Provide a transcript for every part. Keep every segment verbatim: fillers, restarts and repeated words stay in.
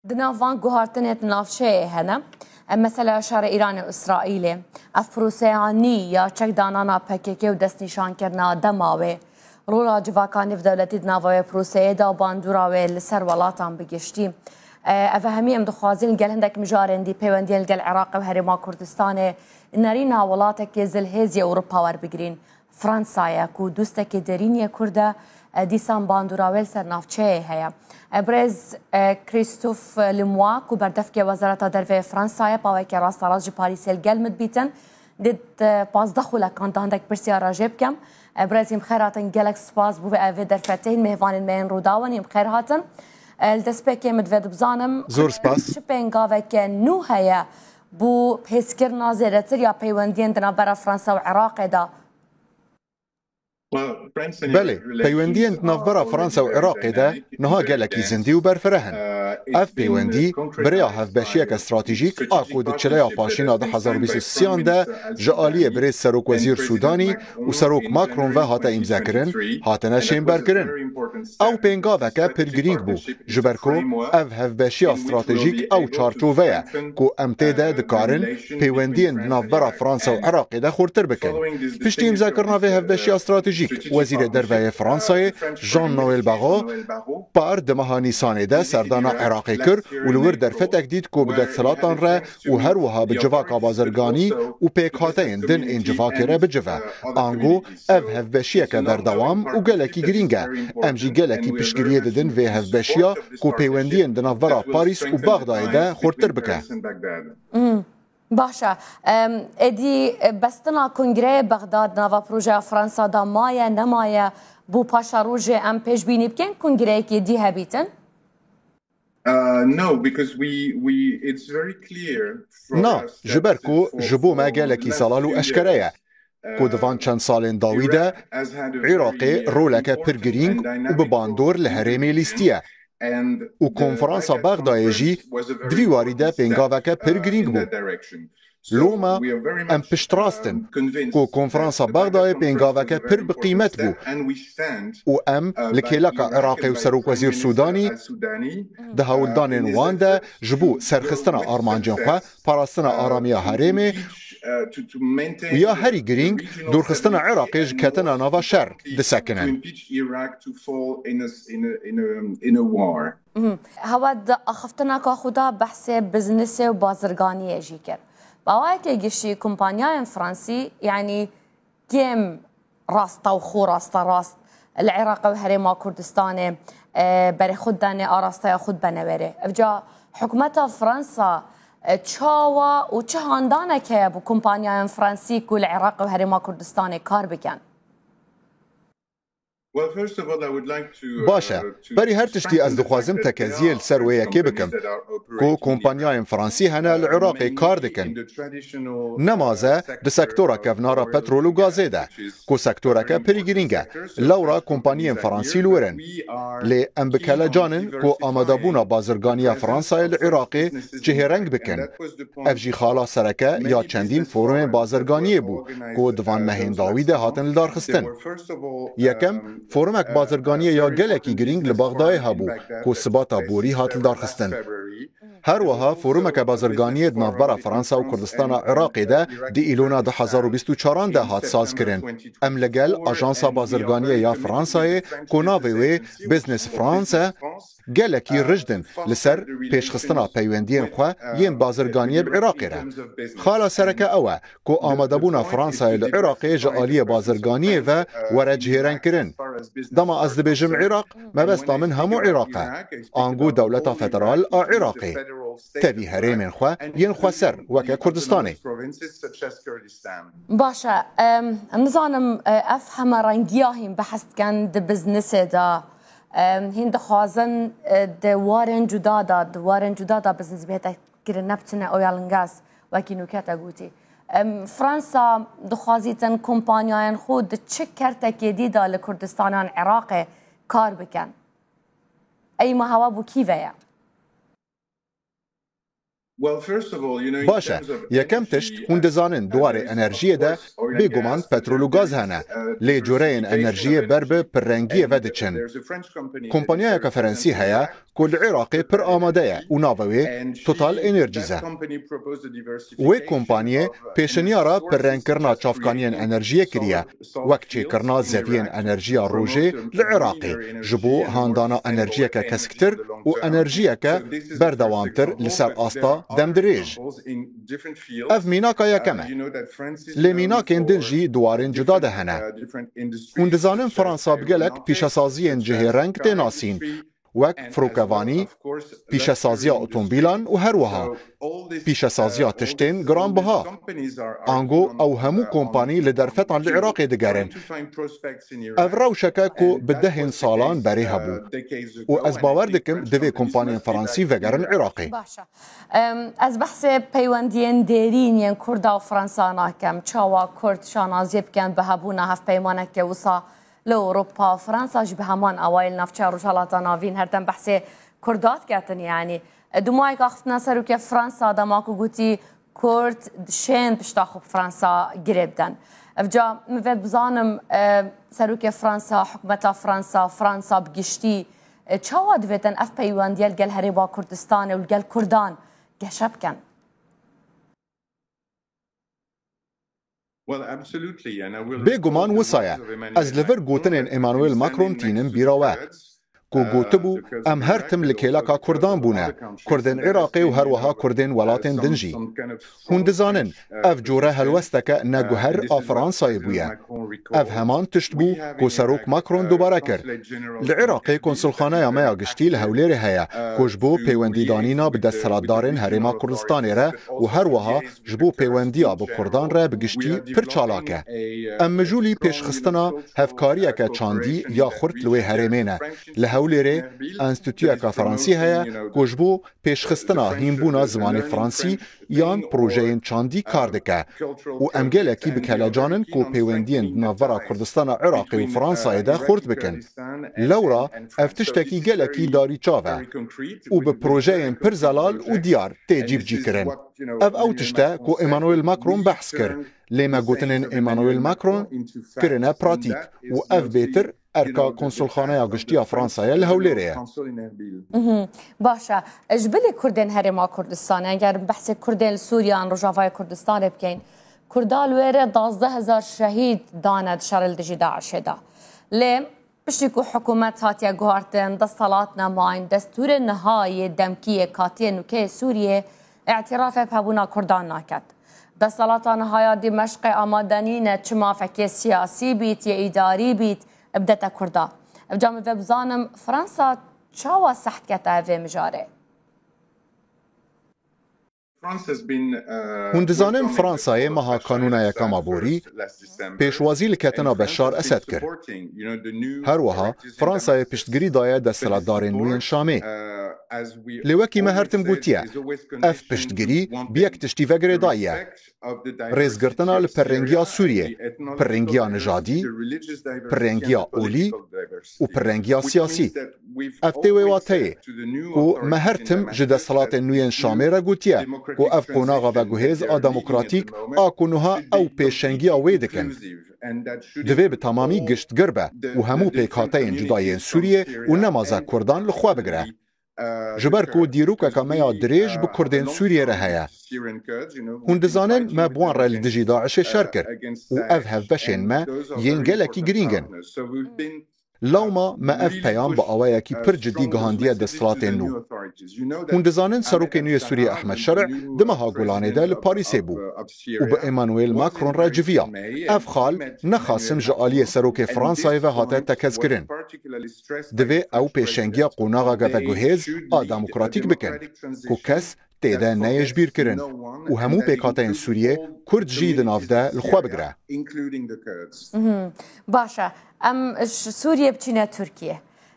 Di nav van guhartinê di navçeyê hene. Em mesela şerê Îranê û Îsraîlê. Ev proseya nî ya çekdanana P K K û destnîşankirina dema wê. Rola civaka nêvdewletî di nava wê proseyê de û bandora wê li ser welatan bi giştî. E, ev hemî em dixwazin gel hindek mijarên dî peywendiyên li gel Iraqê û Herêma Kurdistanê, nerîna welatekê zilhêz yê Ewropa werbigirîn. Fransa ye ku dostekê derîn yê Kurd e, e, dîsan bandora wê li ser navçeyê heye. E, birêz, e, Christophe Lemoine ku berdevkê Wezareta Derve yê Fransa ye, paweke rasterast ji Parîsê li gel min dibîtin. Dê di pazdeh xulekan de hindek pirsyara jê bikim. E, birêz, hîn bi xêr hatin, gelek spas bo vê, vê derfetê, hîn mêvanên me yên Rûdaw in, hîn bi xêr hatin. E, li destpêkê min divê dibzanim, Zor spas. Çi pêngaveke nû heye bo hêzkirina zêdetir ya peywendiyên di navbera Fransa û Iraqê de? Belê, peywendiyên di navbera Fransa û Iraqê de niha gelekî zindî û berfireh in. Ev peywendî bi rêya hevbeşiyeke stratejîk a ku di çileya paşîna du hezar û bîst û sêyan de ji aliyê birêz Serokwezîr Sûdanî û Serok Macron ve hate îmzekirin, hatine şênberkirin. Ew pêngaveke pir girîng bû, ji ber ku ev hevbeşiya stratejîk ew çarçove ye ku em tê de dikarin peywendiyên di navbera Fransa û Iraqê de xurtir bikin. Piştî îmzakirina vê hevbeşiya stratejîk, Wezîrê Derve yê Fransayê Jean-Noël Barrot par di meha Nîsanê de serdana Iraqê kir û li wir derfetek dît ku bi desthilatan re û her wiha bi civaka bazirganî û pêkhateyên din ên civakê re bicive. Ango ev hevbeşiyeke berdewam û gelekî girîng e. Em jî gelekî piştgiriyê didin vê hevbeşiya ku peywendiyên di navbera Parîs û Baxdayê de xurtir bike. Hmm, baş e. Em, êdî, e, bestina kongreyê Bexdad nava projeya Fransa de maye, nemaye, bo paşerojê em pêşbînî bikin kongreyekê dî hebîtin? Uh, no, because we, we, it's very clear for Na, us ji ber that ku for, ji bo me for gelekî last zelal û few eşkere ye years, ku di van çend salên dawî de Iraqê roleke pir girîng û bi bandor li herêmê lîstiye. Û konferansa Bexdayê jî di vî warî de pêngaveke pir girîng bû. Loma em piştrast in ku konferansa Bexdayê pêngaveke pir bi qîmet bû û em li kêleka Iraqê û Serokwezîr Sûdanî di hewldanên wan de ji bo serxistina armancên xwe, parastina aramiya herêmê û ya herî girîng, dûrxistina Iraqê ji ketina nava şer disekinin. Mhm. Hewe di axiftineka xwe de behsê biznesê û bazirganiyê jî kir. Bi awayekê giştî, kompanyayên fransî, yanî kêm rasta û xwe rasta rast li Iraqê û Herêma Kurdistanê, e, berê xwe dane arasteya xwe benewêrê. Evca hikûmeta Fransa, e, çawa û çi handanek heye bo kompanyayên fransî ku li Iraqê û Herêma Kurdistanê kar bikin? Baş e. Berî her tiştî ez dixwazim tekeziyê li ser wê yekê bikim ku kompanyayên fransî hene li Iraqê kar dikin. Nemaze di sektora kevnara petrol û gazê de, ku sektoreke pirî girîng e. Lewra kompanyên fransî li wir in. Lê em bi kelecan in ku amadebûna bazirganiya Fransayê li Iraqê cihêreng bikin. Ev jî xala sereke ya çendîn forumên bazirganiyê bû ku di van mehên dawî de hatin lidarxistin. Yekem, forumek bazirganiyê ya gelekî girîng li Bexdayê hebû ku sibata borî hat lidarxistin. Her wiha forumeke bazirganiyê di navbera Fransa û Kurdistana Iraqê de di Îlona du hezar û bîst û çaran de hat sazkirin. Em li gel Ajansa Bazirganiyê ya Fransayê ku navê wê Business France e, gelekî rijd in li ser pêşxistina peywendiyên xwe yên bazirganiyê bi Iraqê re. Xala sereke ew e ku amadebûna Fransayê li Iraqê ji aliyê bazirganiyê ve were cihêrengkirin. Dema ez dibêjim Iraq, mebesta min hemû Iraq e. Ango dewleta federal a Iraqê. Tevî herêmên xwe yên xweser weke Kurdistanê. Baş e. Em, em nizanim, e, ev heme rengiya hîn behs dikin di biznesê de. Em, hîn dixwazin, e, di warên cuda de, di warên cuda de biznes bihête kirin, ne bi çi ne oil and gas, wekî nûke te gotî. Em, Fransa dixwazîtin kompanyayên xwe di çi kertekê dî de li Kurdistanan Iraqê kar bikin? Ey ma hewa bo kî ve ye? Baş e, yekem tişt, hûn dizanin di warê enerjiyê de bêguman petrol û gaz hene, lê cureyên enerjiyê ber bi pirrengiyê ve diçin. Kompanyayeke Frensî heye ku li Iraqê pir amade ye û navê wê Total Energies e. Wê kompaniyê pêşinyara pirrengkirina çavkaniyên enerjiyê kiriye, wek çêkirina zeviyên enerjiya rojê li Iraqê, ji bo handana enerjiyeke kesiktir û enerjiyeke berdewamtir li ser asta demdirêj. Ev mînaka yekem e. Lê mînakên din jî di warên cuda de hene. Hûn dizanin Fransa bi gelek pîşesaziyên cihêreng tê nasîn, wek firokevanî, pîşesaziya otomobîlan û her wiha pîşesaziya tiştên giranbiha. Ango ew hemû kompanî li derfetan li Iraqê digerin. Ev rewşeke ku bi dehên salan berê hebû û ez bawer dikim divê kompaniyên Fransî vegerin Iraqê. Baş e. Em, ez behsê peywendiyên dêrîn yên Kurda û Fransa nakem. Çawa Kurd şanaziyê bikin bi hebûna hevpeymaneke wisa li Ewropa, Fransa jî bi heman awayî li navçeya Rojhilata Navîn her dem behsê Kurda diketin, yanî. Di mayek axiftina serokê Fransa dema ku gotî Kurd dişên pişta xwe bi Fransa girê bidin. Evca min vê bizanim, e, serokê Fransa, hikûmeta Fransa, Fransa bi giştî, e, çawa divêtin ev peywendiye li gel Herêma Kurdistanê û li gel Kurdan geşe bikin? Bêguman wisa ye. Ez li vir gotinên Emmanuel Macron tînim bîra we, ku gotibû, em her tim li kêleka Kurdan bûne, Kurdên Iraqê û her wiha Kurdên welatên din jî. Hûn dizanin, ev cure helwesteke neguher a Fransayê bûye. Ev heman tişt bû ku Serok Macron dubare kir. Li Iraqê konsulxaneya me ya giştî li Hewlêrê heye, ku ji bo pêwendîdanîna bi desthilatdarên Herêma Kurdistanê re û her wiha ji bo pêwendiya bi Kurdan re bi giştî pir çalak e. Em mijûlî pêşxistina hevkariyeke çandî ya xurt li wê herêmê ne. Li Hewlêrê enstîtuyeke Fransî heye ku ji bo pêşxistina hînbûna zimanê Fransî yan projeyên çandî kar dike û em gelekî bi kelecan in ku pêwendiyên di navbera Kurdistana Iraqê û Fransayê de xurt bikin. Lewra ev tiştekî gelekî darîçav e û bi projeyên pir zelal û diyar tê cîbicîkirin. Ev ew tişt e ku Emmanuel Macron behs kir, lê me gotinên Emmanuel Macron kirine pratîk û ev bêtir erka Konsulxaneya Giştî ya Fransayê li Hewlêrê ye. Mhm. Baş e. Ji bilî Kurdên Herêma Kurdistanê, eger behsê Kurdên li Sûriye an Rojavayê Kurdistanê bikeyin, Kurda li wê re duwazdeh hezar şehîd dane di şerê li dijî DAIŞê de. Lê piştî ku hikûmet hatiye guhartin, desthilat nemayîn, destûrê niha yê demkî yê katiyê nûkeyê Sûriyê îtirafê bi hebûna Kurdan naket. Desthilata niha ya Dîmeşqê amade nîne çi mafekê siyasî bît, yê îdarî bît, bidete Kurda. Evca min vê bizanim, Fransa çawa seht kete vê mijarê? Hûn dizanin Fransayê meha Kanûna yekama borî pêşwazî li ketina Beşar Esed kir. Her wiha Fransayê piştgirî daye desthilatdarên nû yên Şamê. Lê wekî me her tim gotiye, ev piştgirî bi yek tiştî ve girêdayî ye. Rêzgirtina li pirrengiya Sûriyê, pirrengiya nijadî, pirrengiya olî û pirrengiya siyasî. Ev tê wê wateyê ku me her tim ji desthilatên nû yên Şamê re gotiye ku ev qonaxa veguhêz a demokratîk a ku niha ew pêşengiya wê dikin, divê bi temamî giştgir be û hemû pêkhateyên cuda yên Sûriyê û nemaze Kurdan li xwe bigire. Ji ber ku dîrokeke me ya dirêj bi Kurdên Sûriyê re heye. Hûn dizanin me bi wan re li dijî DAIŞê şer kir û ev hevbeşên me yên gelekî girîng in. Lewma me ev peyam bi awayekî pir cidî gihandiye desthilatên nû. Hûn dizanin serokê nû yê Sûriyê Ehmed Şerî di meha Gulanê de li Parîsê bû û bi Emmanuel Macron re civiya. Ev xal ne xasim ji aliyê serokê Fransayê ve hate tekezkirin. Divê ew pêşengiya qonaxeke veguhêz a demokratîk bikin ku kes tê de neyê ji bîr kirin û hemû pêkhateyên Sûriyê, Kurd jî di nav de li xwe bigire. Mhm. Baş e. Em ji Sûriyê biçîne Tirkiyê.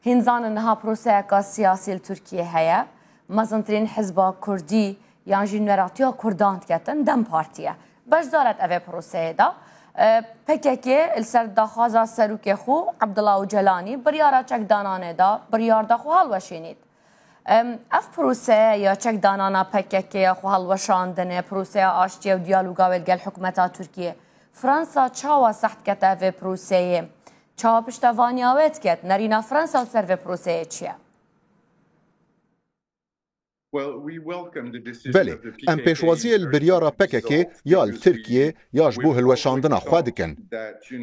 Hîn zanin niha proseyeka siyasî li Tirkiyê heye. Mezintirîn hizba Kurdî yan jî nûneratiya Kurdan diketin, DEM Partî ye. Beşdar e di evê proseyê de. E, P K K li ser daxwaza serokê xwe Abdullah Ocalanî biryara çekdananê de, biryar da xwe hilweşînît. Em, ev proseye ya çekdanana P K K ya xwe helweşandine, proseya aştiyê û diyaloga wê li gel hikûmeta Tirkiyê. Fransa çawa seh dikete vê proseyê? Çawa piştevaniya wê diket? Nerîna Fransa li ser vê proseyê çi ye? Belê, em pêşwaziyê li biryara P K K ya li Tirkiyê ya ji bo hilweşandina xwe dikin.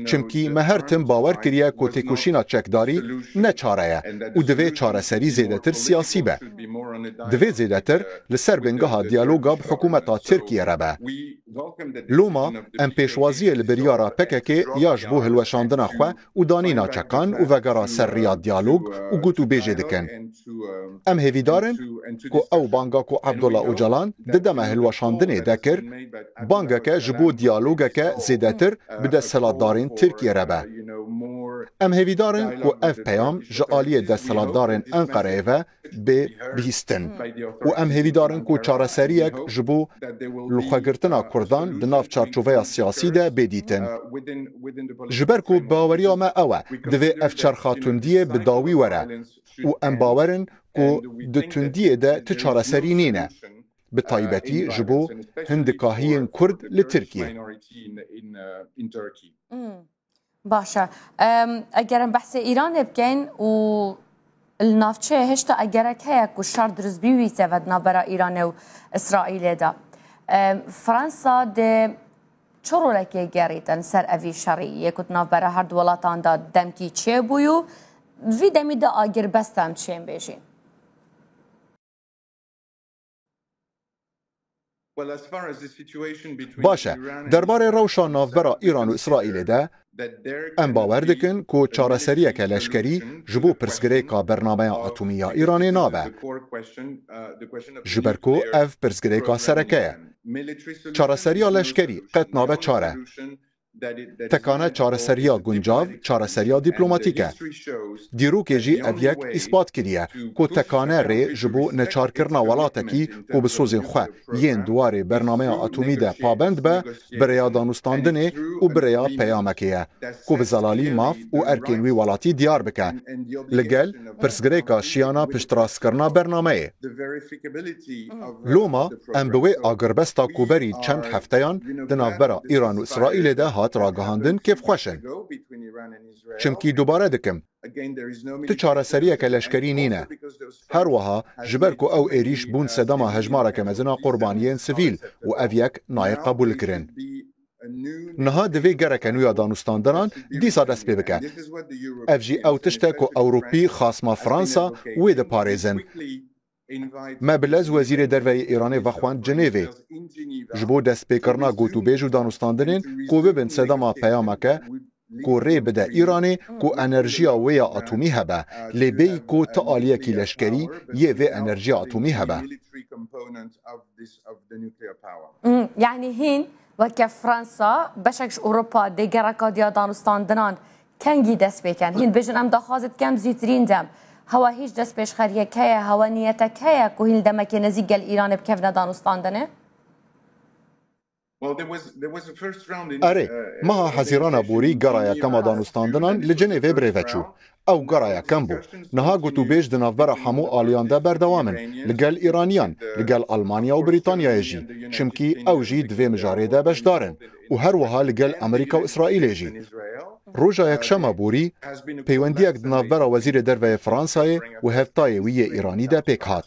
Çimkî me her tim bawer kiriye ku têkoşîna çekdarî ne çare ye û divê çareserî zêdetir siyasî be. Divê zêdetir li ser bingeha diyaloga bi hikûmeta Tirkiyê re be. Loma em pêşwaziyê li biryara P K K ya ji bo hilweşandina xwe û danîna çekan û vegera ser riya diyalog û gotûbêjê dikin. Em hêvîdar in ku ew banga ku Abdullah Ocalan di dema hilweşandinê de kir, bangeke ji bo diyalogeke zêdetir bi desthilatdarên Tirkiyê re be. Em hêvîdar in ku ev peyam ji aliyê desthilatdarên Enqereyê ve bê bihîstin û em hêvîdar in ku çareseriyek ji bo lixwegirtina Kurdan di nav çarçoveya siyasî de bê dîtin. Ji ber ku baweriya me ew e, divê ev çerxa tundiyê bi dawî were û em bawer in ku di tundiyê de ti çareserî nîne, bi taybetî ji bo hindikahiyên Kurd li Tirkiyê. Baş e. Em, eger em behsê Îranê bikin û li navçeyê hêşta egerek heye ku şer dirust bî wî seve di navbera Îranê û Îsraîlê de. Em, Fransa dê çi rolekê gerîtin ser evî şerî yê ku di navbera her du welatan de demkî çêbûyî û vî demî de agirbest em çê bêjîn? Baş e, derbarê rewşa navbera Îran û Îsraîlê de, em bawer dikin ku çareseriyeke leşkerî ji bo pirsgirêka bernameya atomî ya Îranê nabe. Ji ber ku ev pirsgirêka sereke ye. Çareseriya leşkerî qet nabe çare. Tekane çareseriya guncav, çareseriya dîplomatîk e. Dîrokê jî ev yek îspat kiriye ku tekane rê ji bo neçarkirina welatekî ku bi sozên xwe yên di warê bernameya atomî de pabend be, bi rêya danûstandinê û bi rêya peyamekê ye ku bi zelalî maf û erkên wî welatî diyar bike. Li gel pirsgirêka şiyana piştrastkirina bernameyê. Loma em bi wê agirbesta ku berî çend hefteyan di navbera Îran û Îsraîlê de hat ragihandin kêfxweş in. Çimkî dubare dikim, tu çareseriyeke leşkerî nîne. Her wiha ji ber ku ew êrîş bûn sedema hejmareke mezin a qurbaniyên sivîl û ev yek nayê qebûlkirin. Niha divê gereke nû ya danûstandinan dîsa dest pê bike. Ev jî ew tişt e ku Ewropî xasma Fransa wê diparêzin. Me bi lez Wezîrê Derve yê Îranê vexwend Cinêvê ji bo destpêkirina gotûbêj û danûstandinên ku bibin sedema peyameke ku rê bide Îranê ku enerjiya wê ya atomî hebe, lê bêyî ku ti aliyekî leşkerî yê vê enerjiya atomî hebe. Yanî hîn weke Fransa, beşek ji Ewropa dê gereka diya danûstandinan kengî dest pê ken. Hîn bêjin em daxwazê dikin zîtirîn dem. Hewa hîç destpêşxeriyek heye, hewa niyetek heye ku hîn li demekê nezîk gel Îranê bikevine danûstandinê? Erê, meha Hezîrana borî gera yekema danûstandinan li Cinêvê bi rê ve çû. Ew gera yekem bû. Niha gotûbêj di navbera hemû aliyan de berdewam in, li gel Îraniyan, li gel Almanya û Brîtanyayê jî, çimkî ew jî di vê mijarê de beşdar in û her wiha li gel Amerîka û Îsraîlê jî. Roja Yekşema borî peywendiyek di navbera Wezîrê Derve yê Fransayê û hevtayê wî yê Îranî de pêk hat.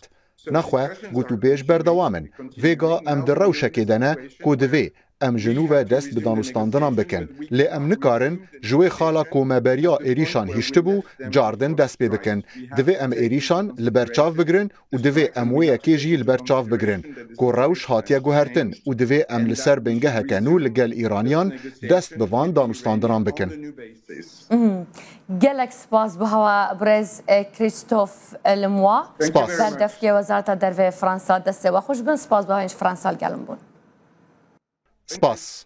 Nexwe gotûbêj berdewam in. Vêga em di rewşekê de ne ku divê em ji nû ve dest bi danûstandinan bikin. Lê em nikarin ji wê xala ku me beriya êrîşan hiştibû, cardin dest pê bikin. Divê em êrîşan li ber çav bigirin û divê em wê yekê jî li ber çav bigirin ku rewş hatiye guhertin û divê em li ser bingeheke nû li gel Îraniyan dest bi van danûstandinan bikin. Gelek spas bi hewa birêz, e, Christophe, e, Lemoy. Spas. Berdevkê Wezareta Derve yê Fransa, destê we xweş bin. Spas bi hewa ji Fransa li gel min bûn. Spas.